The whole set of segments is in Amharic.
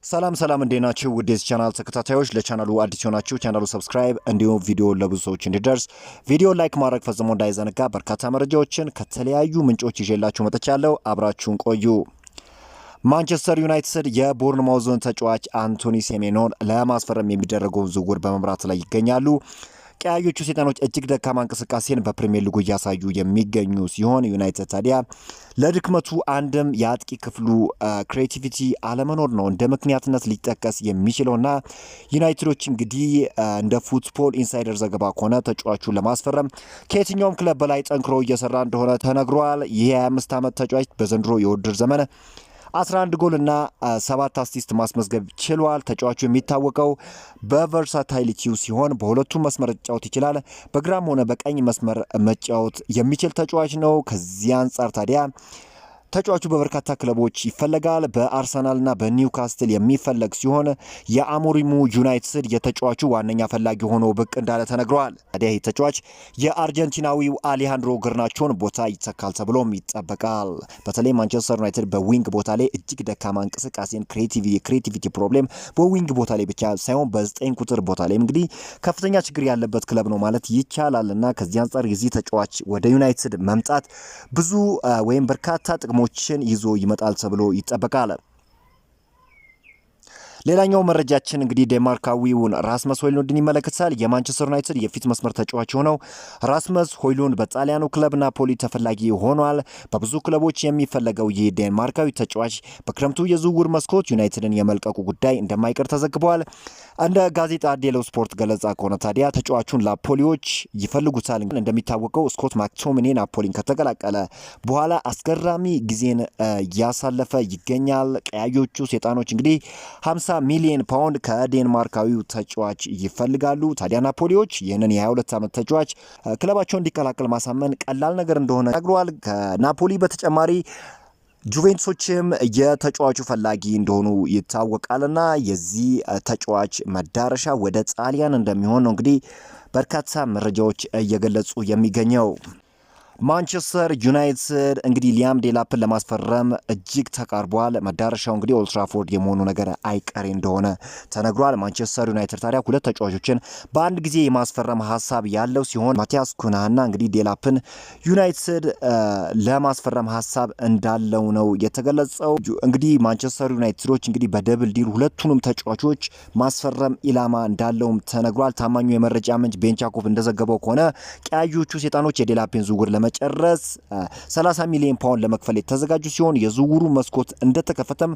ሰላም ሰላም፣ እንዴት ናችሁ? ውድ የዚህ ቻናል ተከታታዮች፣ ለቻናሉ አዲስ የሆናችሁ ቻናሉ subscribe እንዲሁም ቪዲዮ ለብዙ ሰዎች እንዲደርስ ቪዲዮ like ማድረግ ፈጽሞ እንዳይዘነጋ። በርካታ መረጃዎችን ከተለያዩ ምንጮች ይዤላችሁ መጥቻለሁ። አብራችሁን ቆዩ። ማንቸስተር ዩናይትድ የቦርንማውዝን ተጫዋች አንቶኒ ሴሜኖን ለማስፈረም የሚደረገውን ዝውውር በመምራት ላይ ይገኛሉ። ቀያዮቹ ሰይጣኖች እጅግ ደካማ እንቅስቃሴን በፕሪሚየር ሊጉ እያሳዩ የሚገኙ ሲሆን፣ ዩናይትድ ታዲያ ለድክመቱ አንድም የአጥቂ ክፍሉ creativity አለመኖር ነው እንደ ምክንያትነት ሊጠቀስ የሚችለውና ዩናይትዶች እንግዲህ እንደ ፉትቦል ኢንሳይደር ዘገባ ከሆነ ተጫዋቹን ለማስፈረም ከየትኛውም ክለብ በላይ ጠንክሮ እየሰራ እንደሆነ ተነግሯል። ይህ የ25 ዓመት ተጫዋች በዘንድሮ የውድድር ዘመን 11 ጎል እና 7 assist ማስመዝገብ ችሏል። ተጫዋቹ የሚታወቀው በ versatility ው ሲሆን በሁለቱም መስመር መጫወት ይችላል። በግራም ሆነ በቀኝ መስመር መጫወት የሚችል ተጫዋች ነው። ከዚህ አንጻር ታዲያ ተጫዋቹ በበርካታ ክለቦች ይፈለጋል። በአርሰናልና በኒውካስትል የሚፈለግ ሲሆን የአሞሪሙ ዩናይትድ የተጫዋቹ ዋነኛ ፈላጊ ሆኖ ብቅ እንዳለ ተነግሯል። ታዲያ ይህ ተጫዋች የአርጀንቲናዊው አሌሃንድሮ ግርናቾን ቦታ ይተካል ተብሎም ይጠበቃል። በተለይ ማንቸስተር ዩናይትድ በ wing ቦታ ላይ እጅግ ደካማ እንቅስቃሴን የ creativity problem በ wing ቦታ ላይ ብቻ ሳይሆን በ9 ቁጥር ቦታ ላይ እንግዲህ ከፍተኛ ችግር ያለበት ክለብ ነው ማለት ይቻላል እና ከዚህ አንጻር የዚህ ተጫዋች ወደ ዩናይትድ መምጣት ብዙ ወይም በርካታ ጥቅሞችን ይዞ ይመጣል ተብሎ ይጠበቃል። ሌላኛው መረጃችን እንግዲህ ዴንማርካዊውን ራስመስ ሆይሉንድን ይመለከታል። የማንቸስተር ዩናይትድ የፊት መስመር ተጫዋች የሆነው ራስመስ ሆይሉንድ በጣሊያኑ ክለብ ናፖሊ ተፈላጊ ሆኗል። በብዙ ክለቦች የሚፈለገው ይህ ዴንማርካዊ ተጫዋች በክረምቱ የዝውውር መስኮት ዩናይትድን የመልቀቁ ጉዳይ እንደማይቀር ተዘግቧል። እንደ ጋዜጣ ዴሎ ስፖርት ገለጻ ከሆነ ታዲያ ተጫዋቹን ናፖሊዎች ይፈልጉታል። እንደሚታወቀው ስኮት ማክቶሚኔ ናፖሊን ከተቀላቀለ በኋላ አስገራሚ ጊዜን እያሳለፈ ይገኛል። ቀያዮቹ ሴጣኖች እንግዲህ 50 ሚሊዮን ፓውንድ ከዴንማርካዊው ተጫዋች ይፈልጋሉ። ታዲያ ናፖሊዎች ይህንን የ22 ዓመት ተጫዋች ክለባቸውን እንዲቀላቀል ማሳመን ቀላል ነገር እንደሆነ ተነግሯል። ከናፖሊ በተጨማሪ ጁቬንቱሶችም የተጫዋቹ ፈላጊ እንደሆኑ ይታወቃልና የዚህ ተጫዋች መዳረሻ ወደ ጣሊያን እንደሚሆን ነው እንግዲህ በርካታ መረጃዎች እየገለጹ የሚገኘው። ማንቸስተር ዩናይትድ እንግዲህ ሊያም ዴላፕን ለማስፈረም እጅግ ተቃርቧል። መዳረሻው እንግዲህ ኦልትራፎርድ የመሆኑ ነገር አይቀሬ እንደሆነ ተነግሯል። ማንቸስተር ዩናይትድ ታዲያ ሁለት ተጫዋቾችን በአንድ ጊዜ የማስፈረም ሀሳብ ያለው ሲሆን ማቲያስ ኩናና እንግዲህ ዴላፕን ዩናይትድ ለማስፈረም ሀሳብ እንዳለው ነው የተገለጸው። እንግዲህ ማንቸስተር ዩናይትዶች እንግዲህ በ double deal ሁለቱንም ተጫዋቾች ማስፈረም ኢላማ እንዳለውም ተነግሯል። ታማኙ የመረጃ ምንጭ ቤን ጃኮብ እንደዘገበው ከሆነ ቀያዮቹ ሴጣኖች የዴላፕን ዝውውር ለመጨረስ 30 ሚሊዮን ፓውንድ ለመክፈል የተዘጋጁ ሲሆን የዝውውሩ መስኮት እንደተከፈተም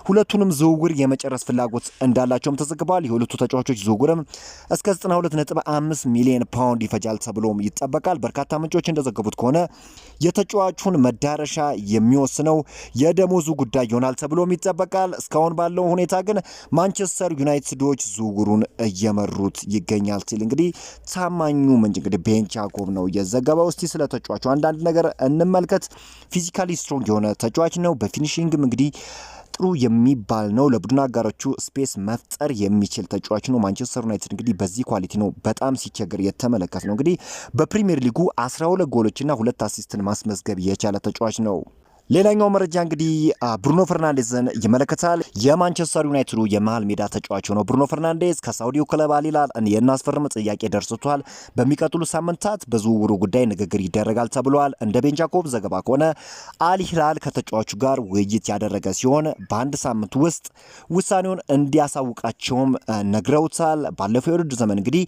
ሁለቱንም ዝውውር የመጨረስ ፍላጎት እንዳላቸውም ተዘግቧል። የሁለቱ ተጫዋቾች ዝውውርም እስከ 92.5 ሚሊዮን ፓውንድ ይፈጃል ተብሎም ይጠበቃል። በርካታ ምንጮች እንደዘገቡት ከሆነ የተጫዋቹን መዳረሻ የሚወስነው የደሞዙ ጉዳይ ይሆናል ተብሎም ይጠበቃል። እስካሁን ባለው ሁኔታ ግን ማንቸስተር ዩናይትዶች ዝውውሩን እየመሩት ይገኛል ሲል እንግዲህ ታማኙ ምንጭ እንግዲህ ቤን ጃኮብ ነው የዘገበው። እስቲ ስለ ተጫዋቹ አንዳንድ ነገር እንመልከት። Physically strong የሆነ ተጫዋች ነው። በ finishing ም እንግዲህ ጥሩ የሚባል ነው። ለቡድን አጋሮቹ space መፍጠር የሚችል ተጫዋች ነው። ማንቸስተር ዩናይትድ እንግዲህ በዚህ quality ነው በጣም ሲቸገር የተመለከትነው። እንግዲህ በፕሪሚየር ሊጉ 12 ጎሎችና 2 assist ን ማስመዝገብ የቻለ ተጫዋች ነው። ሌላኛው መረጃ እንግዲህ ብሩኖ ፈርናንዴዝን ይመለከታል። የማንቸስተር ዩናይትዱ የመሃል ሜዳ ተጫዋች ሆነው ብሩኖ ፈርናንዴዝ ከሳውዲው ክለብ አል ሂላል የናስፈርም ጥያቄ ደርሶታል። በሚቀጥሉ ሳምንታት በዝውውሩ ጉዳይ ንግግር ይደረጋል ተብሏል። እንደ ቤን ጃኮብ ዘገባ ከሆነ አል ሂላል ከተጫዋቹ ጋር ውይይት ያደረገ ሲሆን በአንድ ሳምንት ውስጥ ውሳኔውን እንዲያሳውቃቸውም ነግረውታል። ባለፈው የውድድር ዘመን እንግዲህ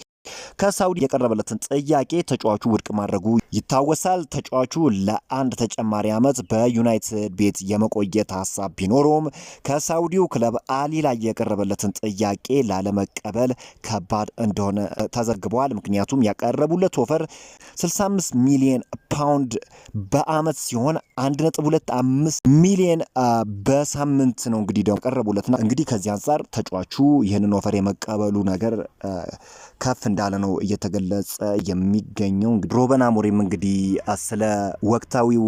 ከሳውዲ የቀረበለትን ጥያቄ ተጫዋቹ ውድቅ ማድረጉ ይታወሳል። ተጫዋቹ ለአንድ ተጨማሪ ዓመት በዩናይትድ ቤት የመቆየት ሀሳብ ቢኖረውም ከሳውዲው ክለብ አል ሂላል የቀረበለትን ጥያቄ ላለመቀበል ከባድ እንደሆነ ተዘግቧል። ምክንያቱም ያቀረቡለት offer 65 ሚሊዮን ፓውንድ በአመት ሲሆን 1.25 ሚሊዮን በሳምንት ነው እንግዲህ ደግሞ ያቀረቡለትና እንግዲህ ከዚህ አንጻር ተጫዋቹ ይህንን offer የመቀበሉ ነገር ከፍ እንዳለ ነው እየተገለጸ የሚገኘው። እንግዲህ ሩበን አሞሪም እንግዲህ ስለ ወቅታዊው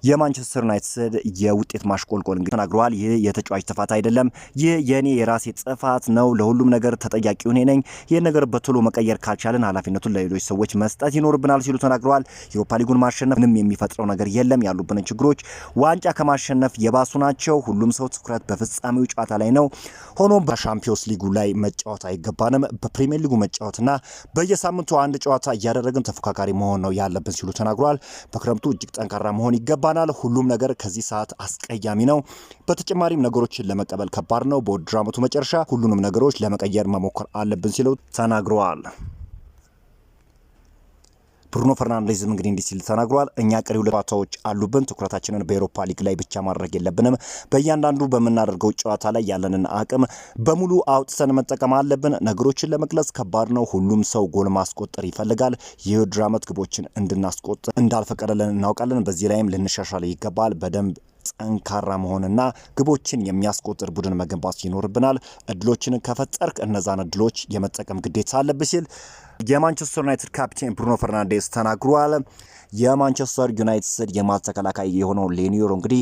የማንቸስተር ዩናይትድ የውጤት ማሽቆልቆል እንግዲህ ተናግረዋል። ይህ የተጫዋች ጥፋት አይደለም፣ ይህ የእኔ የራሴ ጥፋት ነው። ለሁሉም ነገር ተጠያቂው እኔ ነኝ። ይህን ነገር በቶሎ መቀየር ካልቻልን ኃላፊነቱን ለሌሎች ሰዎች መስጠት ይኖርብናል ሲሉ ተናግረዋል። ዩሮፓ ሊጉን ማሸነፍ ምንም የሚፈጥረው ነገር የለም። ያሉብንን ችግሮች ዋንጫ ከማሸነፍ የባሱ ናቸው። ሁሉም ሰው ትኩረት በፍጻሜው ጨዋታ ላይ ነው። ሆኖም በሻምፒዮንስ ሊጉ ላይ መጫወት አይገባንም። በፕሪሚየር ሊጉ መጫወትና በየሳምንቱ አንድ ጨዋታ እያደረግን ተፎካካሪ መሆን ነው ያለብን ሲሉ ተናግረዋል። በክረምቱ እጅግ ጠንካራ መሆን ይገባናል። ሁሉም ነገር ከዚህ ሰዓት አስቀያሚ ነው። በተጨማሪም ነገሮችን ለመቀበል ከባድ ነው። በውድድር ዓመቱ መጨረሻ ሁሉንም ነገሮች ለመቀየር መሞከር አለብን ሲሉ ተናግረዋል። ብሩኖ ፈርናንዴዝም እንግዲህ እንዲህ ሲል ተናግሯል። እኛ ቀሪ 2 ጨዋታዎች አሉብን። ትኩረታችንን በኤሮፓ ሊግ ላይ ብቻ ማድረግ የለብንም። በእያንዳንዱ በምናደርገው ጨዋታ ላይ ያለንን አቅም በሙሉ አውጥተን መጠቀም አለብን። ነገሮችን ለመግለጽ ከባድ ነው። ሁሉም ሰው ጎል ማስቆጠር ይፈልጋል። ይህ ውድድር ዓመት ግቦችን እንድናስቆጥር እንዳልፈቀደልን እናውቃለን። በዚህ ላይም ልንሻሻል ይገባል። በደንብ ጠንካራ መሆንና ግቦችን የሚያስቆጥር ቡድን መገንባት ይኖርብናል። እድሎችን ከፈጠርክ እነዛን እድሎች የመጠቀም ግዴታ አለብህ ሲል የማንቸስተር ዩናይትድ ካፕቴን ብሩኖ ፈርናንዴስ ተናግሯል። የማንቸስተር ዩናይትድ የመሃል ተከላካይ የሆነው ሌኒ ዮሮ እንግዲህ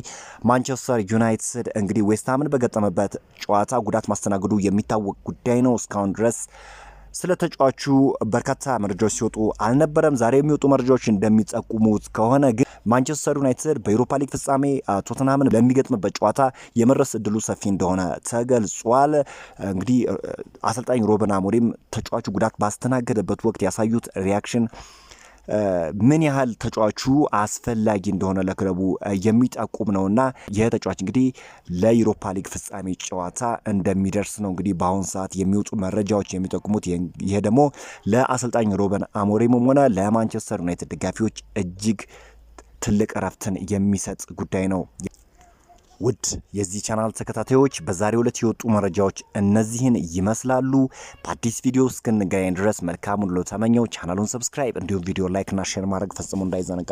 ማንቸስተር ዩናይትድ እንግዲህ ዌስትሃምን በገጠመበት ጨዋታ ጉዳት ማስተናገዱ የሚታወቅ ጉዳይ ነው። እስካሁን ድረስ ስለ ተጫዋቹ በርካታ መረጃዎች ሲወጡ አልነበረም። ዛሬ የሚወጡ መረጃዎች እንደሚጠቁሙት ከሆነ ግን ማንቸስተር ዩናይትድ በዩሮፓ ሊግ ፍጻሜ ቶተንሃምን ለሚገጥምበት ጨዋታ የመድረስ እድሉ ሰፊ እንደሆነ ተገልጿል። እንግዲህ አሰልጣኝ ሩበን አሞሪም ተጫዋቹ ጉዳት ባስተናገደበት ወቅት ያሳዩት reaction ምን ያህል ተጫዋቹ አስፈላጊ እንደሆነ ለክለቡ የሚጠቁም ነውና ይህ ተጫዋች እንግዲህ ለዩሮፓ ሊግ ፍጻሜ ጨዋታ እንደሚደርስ ነው እንግዲህ በአሁን ሰዓት የሚወጡ መረጃዎች የሚጠቁሙት። ይሄ ደግሞ ለአሰልጣኝ ሩበን አሞሪምም ሆነ ለማንቸስተር ዩናይትድ ደጋፊዎች እጅግ ትልቅ እረፍትን የሚሰጥ ጉዳይ ነው። ውድ የዚህ ቻናል ተከታታዮች፣ በዛሬው ዕለት የወጡ መረጃዎች እነዚህን ይመስላሉ። በአዲስ ቪዲዮ እስክንገናኝ ድረስ መልካሙን ሁሉ ተመኘው። ቻናሉን subscribe እንዲሁም ቪዲዮ like እና share ማድረግ ፈጽሞ እንዳይዘነጋ።